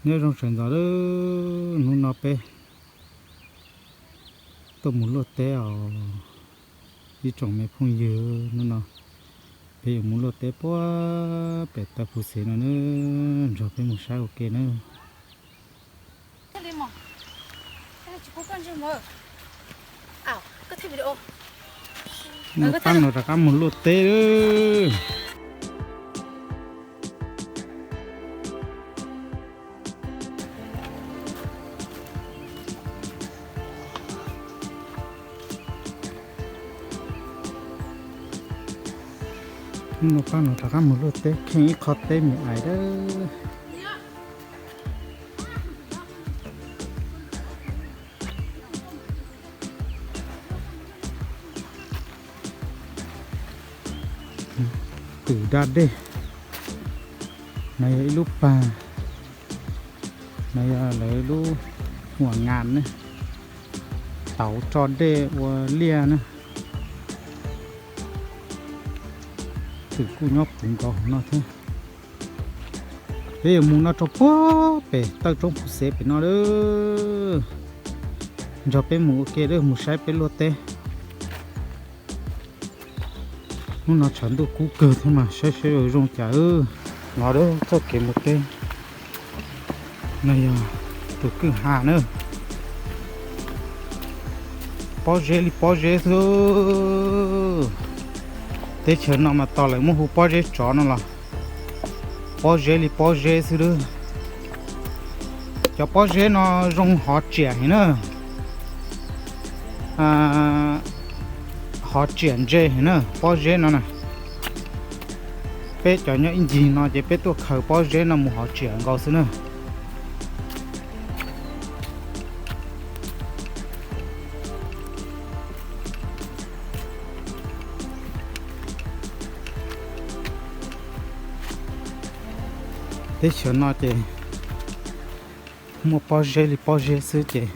Nyob zoo sawv ntxov lawm, hnub no peb tuaj mus luaj teb os ib tsoom me phooj ywg. Hnub no peb yuav mus luaj teb puag pem taw phuv xev no na, nrog peb mus saib ua ke na. Hnub no pab no rov qab mus luaj teb lawm. Hnub no pab no rov qab mus luaj teb, kheej ib qho teb me ais lawm. Twm da dej. No yog ib lub pag, no yog lawv lub huam ngas ne, tauv tso dej ua liaj na. Twm kuj nyob puv nkaus hauv no thiab. Peb yuav mus no rau puag pem taw roob phuv xev pem no lawm. Nrog peb mus ua ke lawm, mus saib peb luaj teb. Hnub no tshav ntuj kub kawg thiab mas saib seb zoo cas. No lawm, txoj kev mus teb no yog tus kwj ha na. Pob zeb li pob zeb xwb. Teb chaws no mas tos lawv muab hu pob zeb tsov no los pob zeb li pob zeb xwb lawm. Cov pob zeb no zoo hov tsiam heev na. Hov tsiam ntse heev na pob zeb no na. Peb cov nyob ib ncig no ces peb tuaj khaws pob zeb no mus hov tsiam nkaus xwb na. Teb chaws no ces muaj pob zeb li pob zeb xwb ces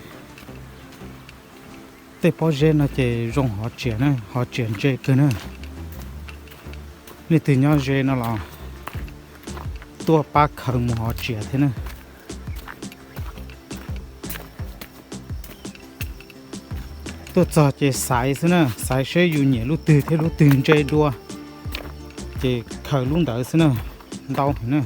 tej pob zeb no ces zoo hov tsiam na, hov tsiam ntse kawg na. Leej twg nyob ze no los tuaj pab khaws mus hov tsiam thiab na. Tuaj txog ces xaiv xwb na, xaiv seb yus nyiam lub twg thiab lub twg ntse dua, ces khaws lub ntawd xwb na, ntau heev na.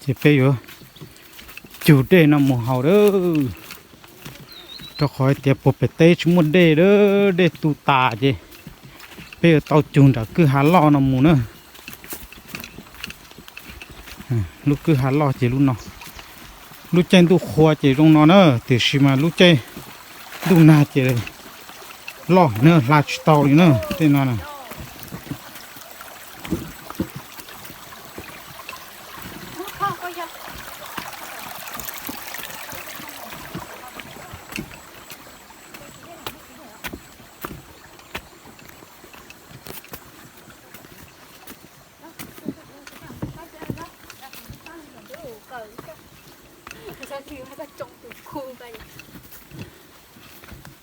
Ces peb yuav cug dej no mus haus lawm, rau qhov hais tias puag pem teb tsis muaj dej lawm, dej tu tas ces peb yuav tau cug nram kwj ha loj no mus na. Lub kwj ha loj ces lub no, lub caij ntuj qhua ces zoo no na, tiam sis mas lub caij ntuj nag ces loj heev na, hla tsis tau li na tej no na.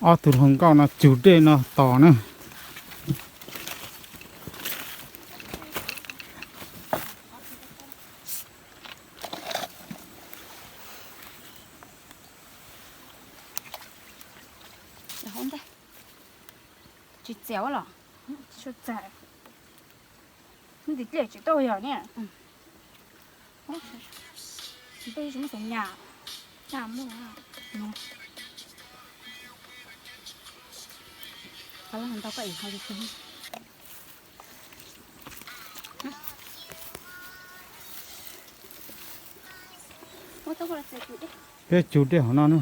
Ob tug hluas nkauj no cug dej no tos na. Tsis txias los? Hnub tim dlej tsis tau yog niam. Tsis tau tsis muaj xeev nyas. Tsis muaj. Ntau koj ib ho. Peb cug dej hauv no na.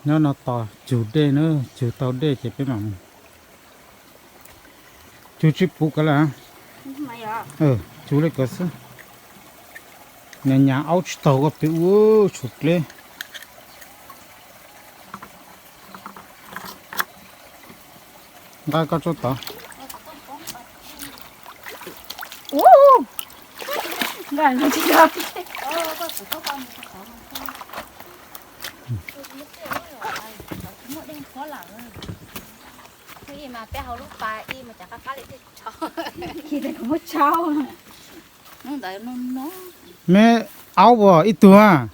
Nyob no tos cug dej na, cug tau dej ces peb mam mus. Cug tsis puv ko lawm. Cug li ko xwb. Nyas nyas aub tsis taug koj pem ua tshuav dleb. Nqa koj tso tod. Me aub as ib tug a.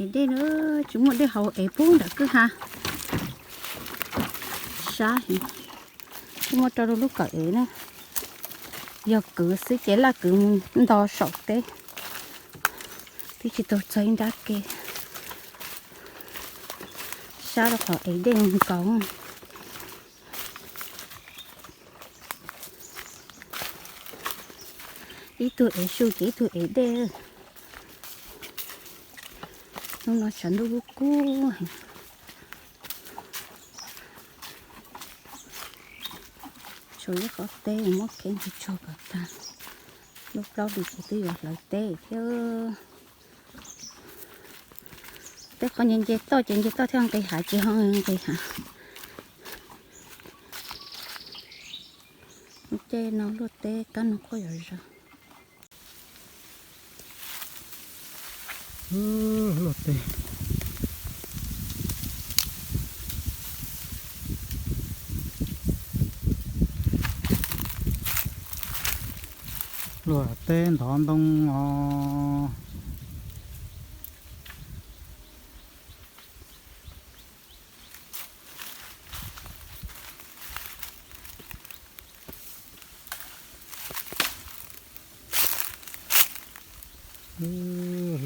Ev dej na, tsis muaj dej haus ev pub nram kwj ha. Sab heev. Kuj muab rau lub kawm ev na. Yog kwv xwb ces laj kwv mus nto saum teb, twb tsis tau txog ib nrab ke. Sab rau qhov ev dej nkaus. Ib tug ev su ces ib tug ev dej. Hnub no tshav ntuj kub kub heev. Tshuav ib qhov teb muab kev ntsis tsuag kom tag. Lub plaub hlis ces twb yuav hlawv teb thiab. Tej qhov nce nce toj ces nce toj thiaj nqis hav, tsis ho nqis hav. Lub caij no luaj teb kab noog quaj zom zaws. Luaj teb, luaj teb ntov ntoo os.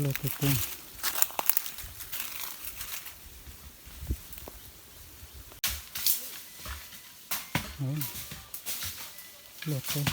Luaj teb, luaj teb.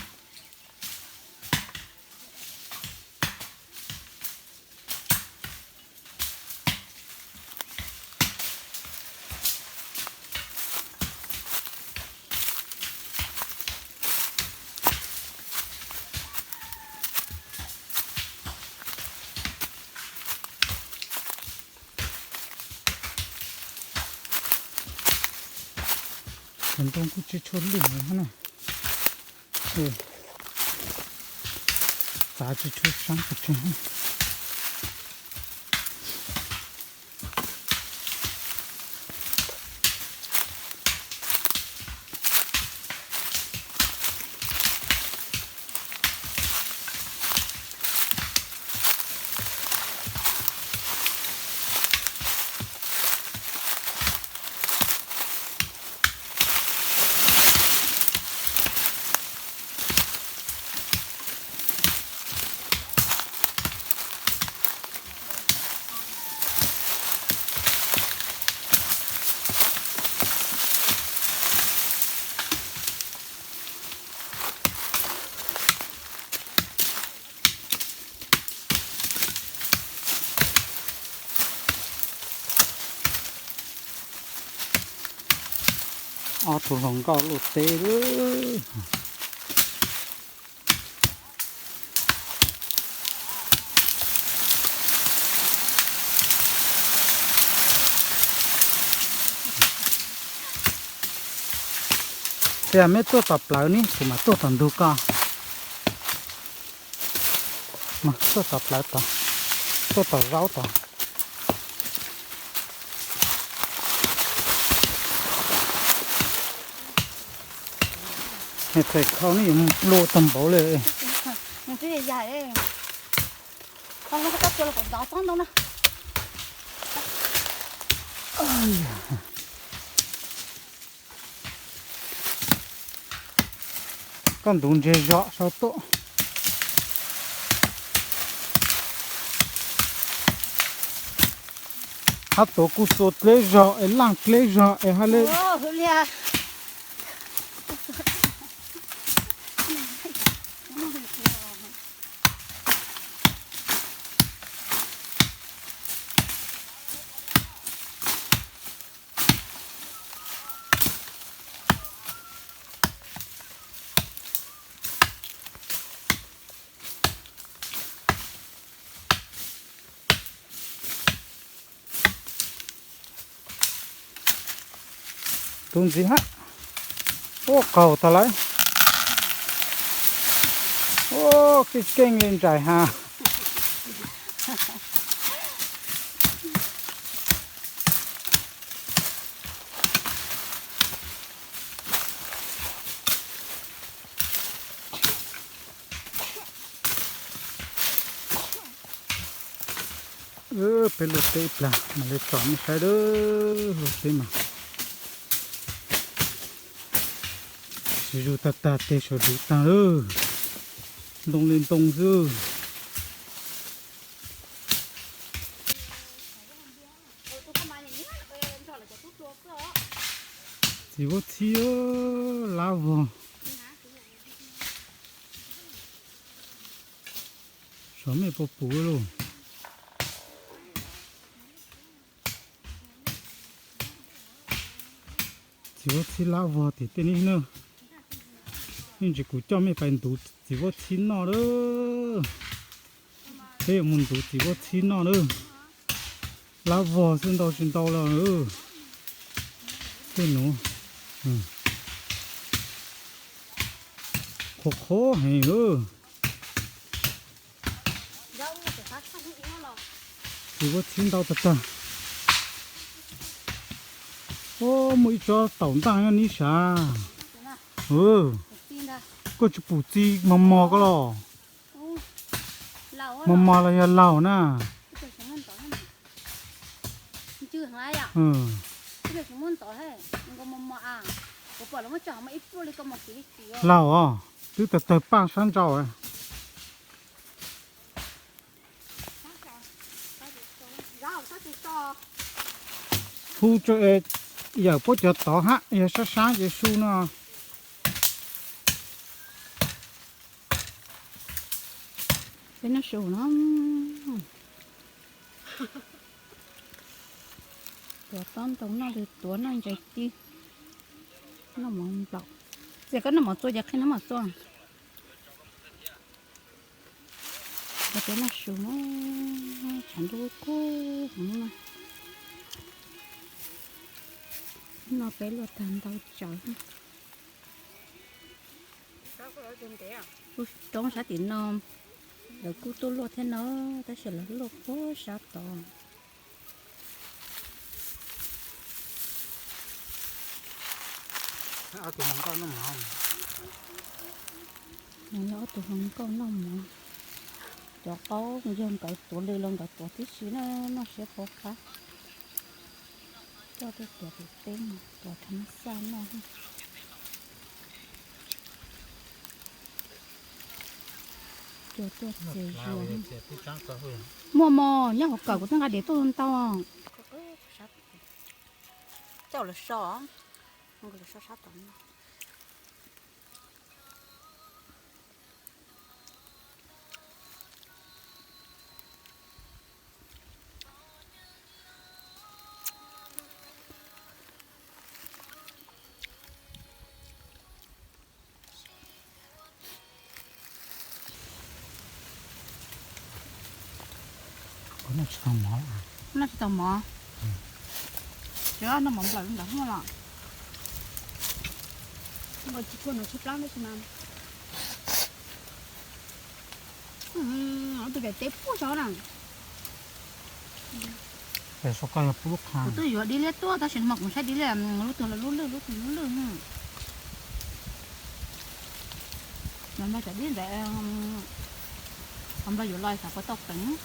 Cov ntoo kuj tsis tshua lwj heev na. Txav tsis tshua sab pes tsawg. Ob tug hluas nkauj luaj teb. Tias meb tuaj tom plawv ne, kuv mam tuaj tom ntug koj. Mas tuaj tom plawv tod, tuaj tom zaub tod. Thaum khau nej yuav mus pluav tag npaum li. Koj ntuv ntseg zog sau tuaj. Hab tuav kuj xuas dleb zog es laaj dleb zog es hab le. Tub ntxiv hab. Ua qaug tag lawm. Ua keej keej li ntsais has. Peb luaj teb plag mas li tsom nej saib lawm, luaj teb mas zuj tag tag teg saum zug tag lawm, ntoo li ntoo xwb. Txiv vuab txhib lab vog. Saum mej puas pum lauj. Txiv vuab txhib lab vog tim tej neb na. Yeej tsis kuv coj mej pais ntuv txiv vuab txhib noj lawm. Peb yuav mus ntuv txiv vuab txhib noj lawm. Lab vog xwb ntau tsis ntau los. Tej nuav qhuav qhuav heev lawm. Txiv vuab txhib ntau tag tag. Ua muaj ib tsob taum ntaaj nyob neb sav. Koj tsis pum txi mos mos ko los? Mos mos los yog laug na. Laug os, twb tawg tawg paj sab nrau. Hu tso, yawm puab cov tod hab yog sab sab ces su no. Peb noj su no. Tuav tob ntoo noj, tuav noj ntsaig tib, noj mov nplaum. Txiv, koj noj mov txua ces qhib noj mov txua. Peb noj su no, tshav ntuj kub heev no. No peb luaj tag ntau tsaws. Kuj roob sab tim no, lawv kuj tuaj luaj thiab no, tab sis lawv luaj puag sab tod. Ob tug hluas nkauj noj mov. Cov qaub yog nkawd tuav lws los nkawd tuav tib si na, noj siab pov qab. Coj tuaj tuav pem teb, tuav thaj ma xaj noj. Cua tuaj txias zuas. Muaj mos nyob hauv kawm, kuv twb nqa diav tuaj ntau. Coj lawv so, lawv so sab tod. Noj tsis tau mov. Tsis noj mov nplaum li ntawd hmo los. Nkaus tsis tshua nov tshaj plab tab sis mas tus daim teb puag saud na. Kuv twb yuav dib liab tuaj tab sis no mas kuv saib dib liab lub twg los lub lwj lub twg lub lwj. Npaj cov dib ntawd, npaj yuav los xav puas tau peev.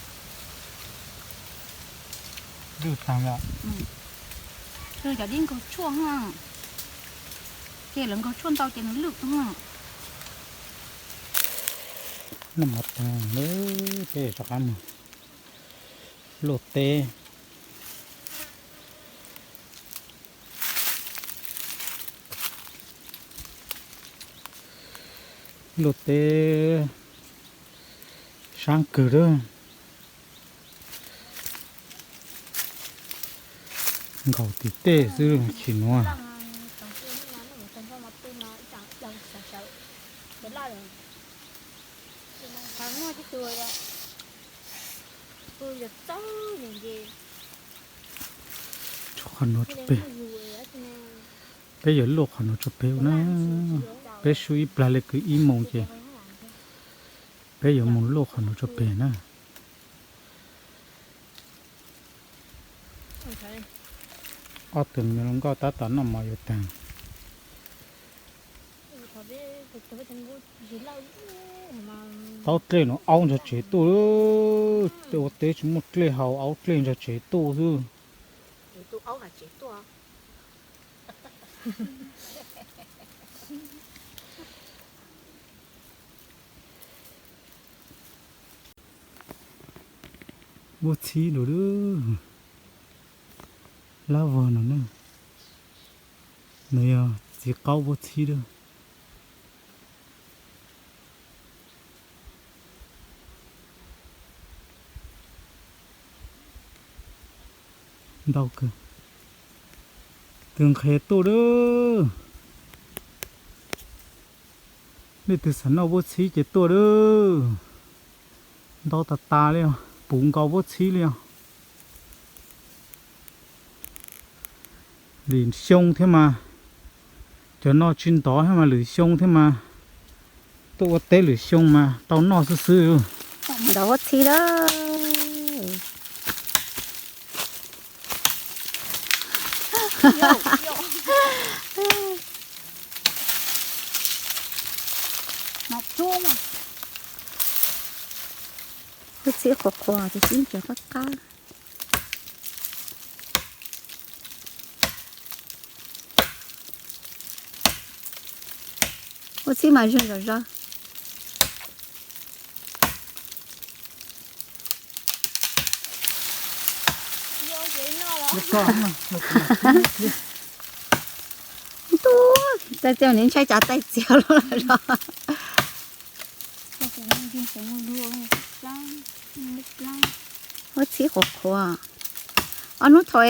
Lwj tag yom. Cov dib nkaug tshuaj ha. Ces lawv nkaug tshuaj ntau ces nws lwj ha. Noj mov tag, peb rov qab mus luaj teb. Luaj teb sab kawg lawm. Nkaus tim tej xwb chim nuav. Qhov nuav tso peg. Peb yuav luaj qhov nuav tso peg na. Peb sub ib plag le kwv ib moos ces peb yuav mus luaj qhov nuav tso peg na. Ob tug me hluas nkauj tab tom noj mov yuav tag. Tau dlej no aub ntog tsev tuaj, tej ua teb tsis muaj dlej haus, aub dlej ntog tsev tuaj xwb. Vaub txhib lawm, lab vog no na. Nws yog txiv qaub vaub txhib lawm. Ntau kawg. Tus nqhis tuaj lawm. Nej twg xav noj vaub txhib ces tuaj lawm. Ntau tas tas li os, puv nkaus vaub txhib li os. Lwm xyoo thiab mas, cov no tsis ntov thiab mas lwm xyoo thiab mas, tuaj ua teb lwm xyoo mas tau noj xwb xwb. Ntov vaub txhib lawm. Vaub txhib qhuav qhuav, tus txhib cov qab qab. Vaub txhib mas zeeg zom zaws. Ntuj, txaij txiag, nws ntshai cas txaij txiag los lawm. Vaub txhib qhuav qhuav. Ob hnub thaum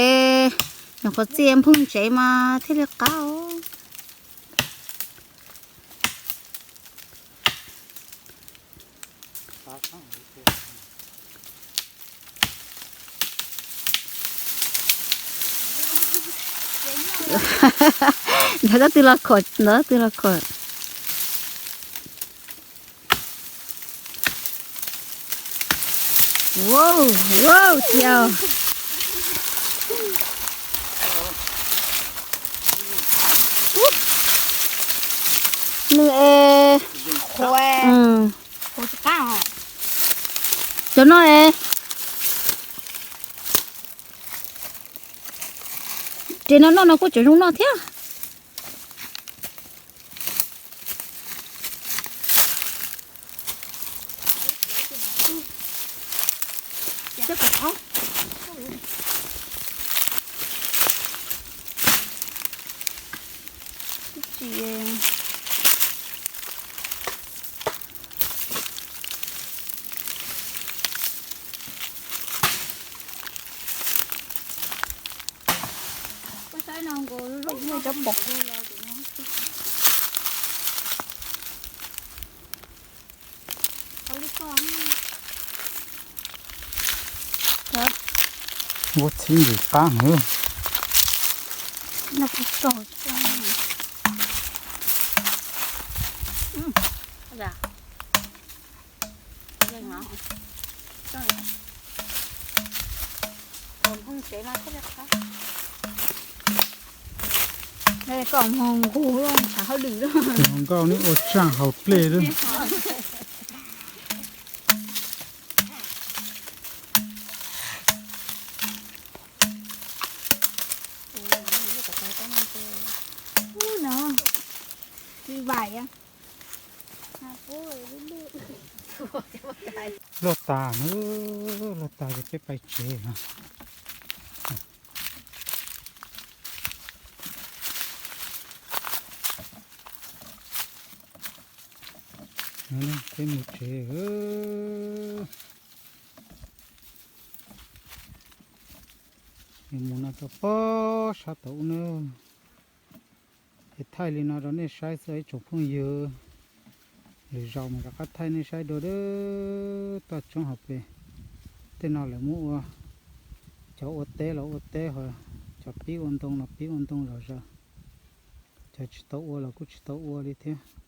nyuam qhuav txia nphooj tsev mas thiaj li qab os. Ntawd tab twg los khuam, ntawd tab twg los khuam. Wow, wow, txiv. Nws es, cov no es, res no noj no kuj tseem zoo noj thiab. Vaub txhib ntxim qab heev. Kom hmo nqus, tshav hauj lwm, hluas nkauj neb ua tsaaj haus dlej lawm. Luaj tas, luaj tas ces peb pais tsev os. Peb mus tsev. Yuav mus no rau pob sab tod ub na. Es thaij li no rau nej saib xwb ib tsoom phooj ywg. Lwm zaus mas rov qab thaij nej saib dua. Toj roob hauv pes tej no lawv muab ua, cov ua teb los ua teb, ho cov pib ua ntoo los pib ua ntoo zom zaws, cov tsis tau ua los kuj tsis tau ua li thiab.